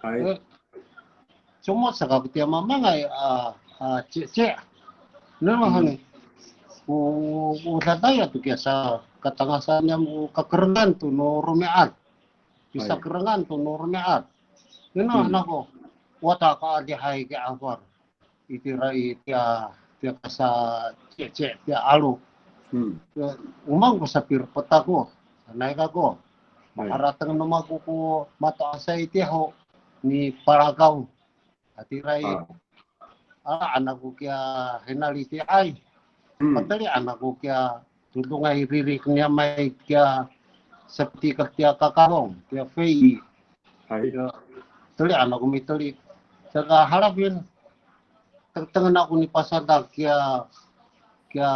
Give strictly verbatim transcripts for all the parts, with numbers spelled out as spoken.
Hay. Eh, comod sa kako tiya mamangay a, a, ci'ci'. Nano han. O, o dadaya to kiya sa katangasan niyam o kakerengan to no romi'ad. Pisakerengan to no romi'ad. Nano han ako, wata ka adihay kiya 'afar. Itira i tiya, tiya kasa ci'ci' tiya 'alo. Hmm. Tiya, o maan ko sapirepet ako, sanay kako. Hay. Maharateng no mako ko mato'asay tiya ho, nipalakaw. Hatira i, a, alaan ako kiya hinaliti'ay. Hmm. Matelian ako kiya todongay riri niyamay kiya saptikak tiya kakahong, tiya fei. Hay. Tiya, telian ako miteli. Saka halafin, tengtengen ako nipasadak kiya, kiya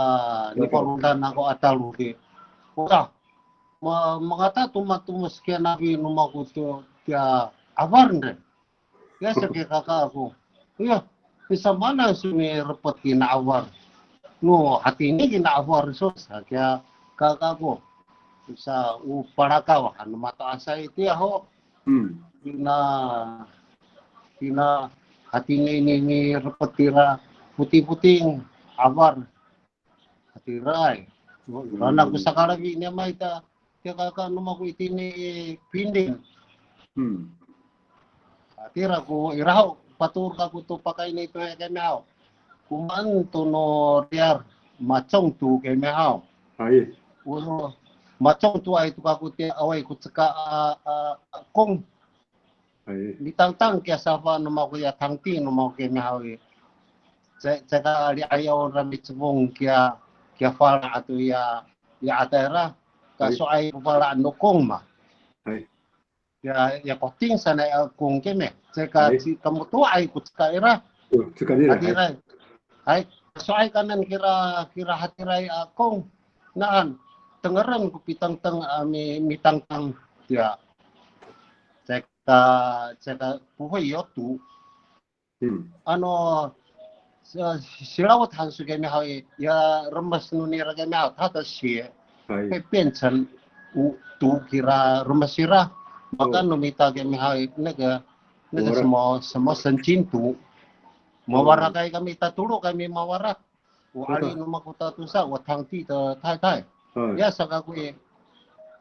niparodan ako a talod i. Wata, ma, mangata to matomes kiya nafi no mako to, kiya 'afar nira. Ya, saki kaka ako. Iya, misamaan so mirepet kina 'afar. No, hatini kina 'afar so, saki kaka ako. Sa o palakaw han no mato'asay tiya ho. Hmm. Kina, kina hatini ini mirepet kira potingpoting 'afar. Hatiray. Rana ko sakalaki niyam a ita, tiya kaka no mako itini i Pinling. Hmm. Hatira ko ira ho, patoor kako to pakayni to ya kemihaw. Komaen to no riyar, macong to kemihaw. Hay. O, macong to ay to kako tiya awaay ko ceka a, a, a kong. Hay. Mitangtang kiya safa no mako ya tangti no mako kemihaw i. Ca, caka li'ayaw ra micefong kiya, kiya fala' ato ya, ya atay ra. Kaso'ay ko fala' no kong ma. Hay. Ya, ya koting sanay a kong kemi. Caka ci kamotoay ko ceka ira. O, ceka ira. Hatiray. Hay, kaso'ay kaenen kira, kira hatiray a kong. Naan, tengeren ko pitangtang a mi, mitangtang. Ya. Caka, caka 不会有毒. Hmm. Ano, sa, silawat han so kemihaw i, ya remes no nira kemihaw, 它的血会变成毒 kira remes ira. Maka no mita kemihaw i, 那个，那个什么，什么神经毒. Mawarakay kami, tatolo kami mawarak. O ali no mako tatosa, o tangti to taytay. Ya sa kako i,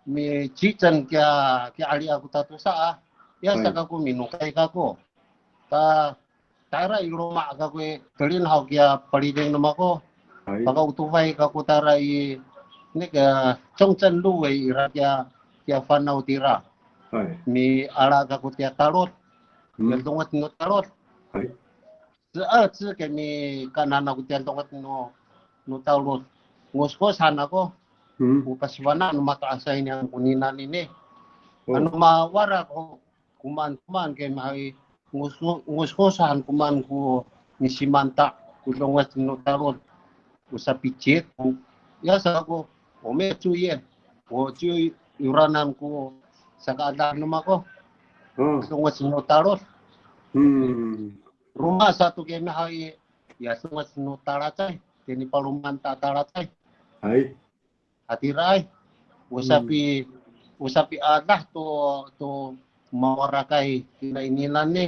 micicen kiya, kiya ali ako tatosa a. Ya sa kako minokay kako. Ta, tayra i loma' kako i, telin haw kiya paliding no mako. Hay. Pakaotofay kako tayra i, 那个中正路 i ira kiya, kiya fanaw tira. Hay. Miala kako tiya talod. Hmm. Kiya dongec no talod. Hay. Se'ec kami kaenen ako tiya dongec no, no talod. Ngoskos han ako. Hmm. O pasifana' no mato'asay niyam konini. O. Ano mawarak ho, komaen, komaen kemihaw i, ngosko, ngoskos han komaen ko misimanta' ko dongec no talod. O sapicit ko. Ya sa kako, o micoyen. O ciyoranan ko sakaadah no mako. O. Dongec no talod. Hmm. Roma sato kemihaw i, ya dongec no talacay, tini palomaan ta talacay. Hay. Hatiraay, o sapi, o sapiadah to, to mawarakay kina ininan ni,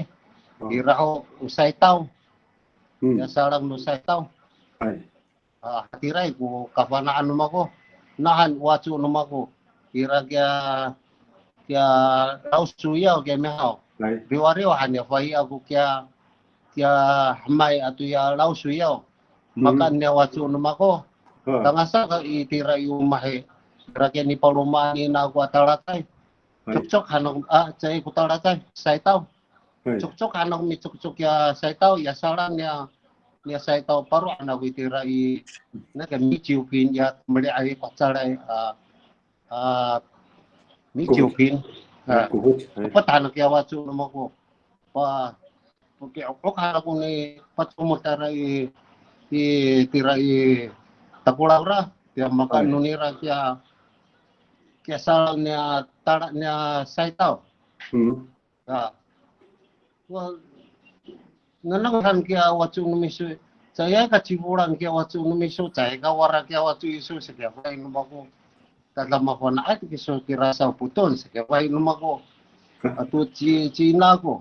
ira ho o saytaw. Hmm. Ya salang no saytaw. Hay. A, hatiraay ko kafana'an no mako. Nahan waco no mako. Ira kiya, kiya lawsoyaw kemihaw. Hay. Riwariw han ya fa'i ako kiya, kiya hemay ato ya lawsoyaw. Makaen niya waco no mako. Tangasa ka itira i omah i. Ira kiya nipalomaan ina ako a talacay. Hay. Cokcok han ako, a, caay ko talacay. Saytaw. Hay. Cokcok han ako micokcok ya saytaw, ya salang niya, niya saytaw paro han ako itira i, 那个米酒瓶 ya, meli'ay ko calay, a, a, 米酒瓶. A, 米酒瓶. Hay. Epet han kiya waco no mako. Pa, paki'ok'ok han ako nipacomod tayra i, itira i takolaw ra, ya makaen no nira kiya, kiya salang niya tala niya saytaw. Hmm. A. Wa, nengneng han kiya waco no miso. Caay ka cifolan kiya waco no miso, caay ka wara kiya waco iso, saka fa'i no mako. Tada mafana'ay to kiso kira sapoton, saka fa'i no mako. Ato ci, ci ina ako.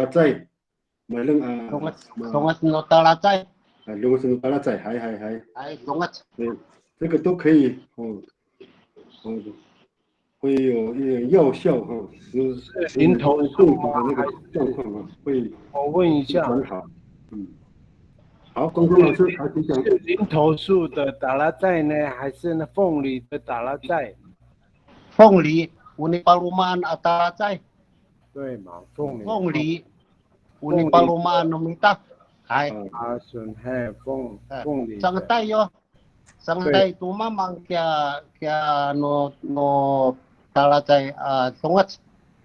talacay. Maleng, a, Longoc, ma- longoc no talacay. 啊，longoc no talacay, hay, hay, hay. Hay, longoc. 对，这个都可以，哦，哦，会有一点药效哈，是，是林投树吗？是中毒的那个状况啊，会，我问一下。会转好。嗯。好，光光老师，好，请讲。是林投树的 talacay 呢，还是那凤梨的 talacay？凤梨，o nipalomaan a talacay。对嘛，凤梨。凤梨。 O nipalomaan no mita. Hay. 啊，是，嘿，凤，哎，凤梨。Sangtay yo. Sangtay to mamang kiya, kiya no, no talacay, a, longoc.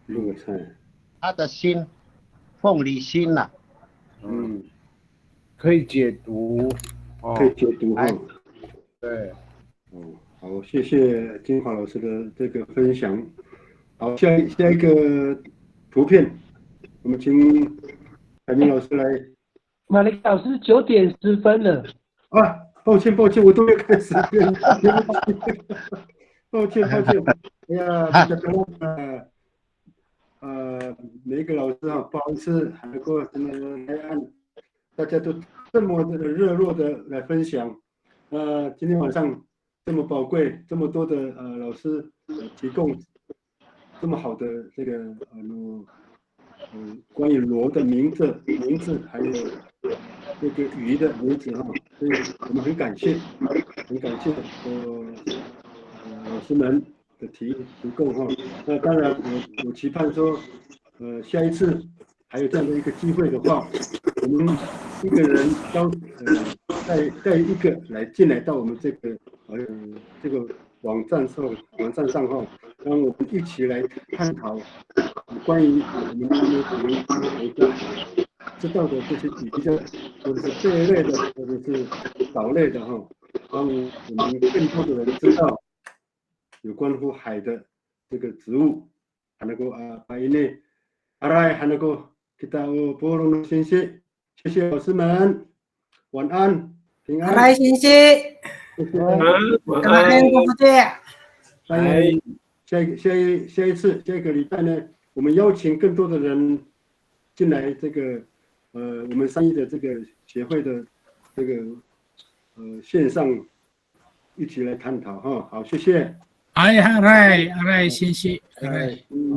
Longoc, 哎。它的心，凤梨心呐。嗯。可以解毒，哦。可以解毒，哎。哦。对。哦，好，谢谢金华老师的这个分享。好，下一，下一个图片，我们请凯明老师来。马林老师，九点十分了。啊，抱歉，抱歉，我都没有看时间，对不起。抱歉，抱歉。哎呀，比较，呃，每一个老师啊，不好意思，还过真的是太暗，大家都这么的热络的来分享。那今天晚上这么宝贵，这么多的，呃，老师，呃，提供这么好的这个，呃，呃，关于螺的名字，名字还有这个鱼的名字哈，所以我们很感谢，很感谢，呃，呃，老师们的提，提供哈。那当然我，我期盼说，呃，下一次还有这样的一个机会的话，我们一个人招，呃，带，带一个来进来到我们这个，呃，这个网站上，网站上哈，让我们一起来探讨关于我们的一些国家知道的这些鱼的，或者是贝类的，或者是藻类的哈，让我们更多的人知道有关乎海的这个植物。 Hanako, a, paini. Aray, hanako kita o polong no singsi. 谢谢老师们，晚安，平安。Aray singsi. 谢谢。晚安。Kamaen ko foting. 哎，下一个，下一，下一次，下一个礼拜呢，我们邀请更多的人进来这个，呃，我们三一的这个协会的这个，呃，线上一起来探讨哈。好，谢谢。Hay, aray, aray singsi, aray. 嗯。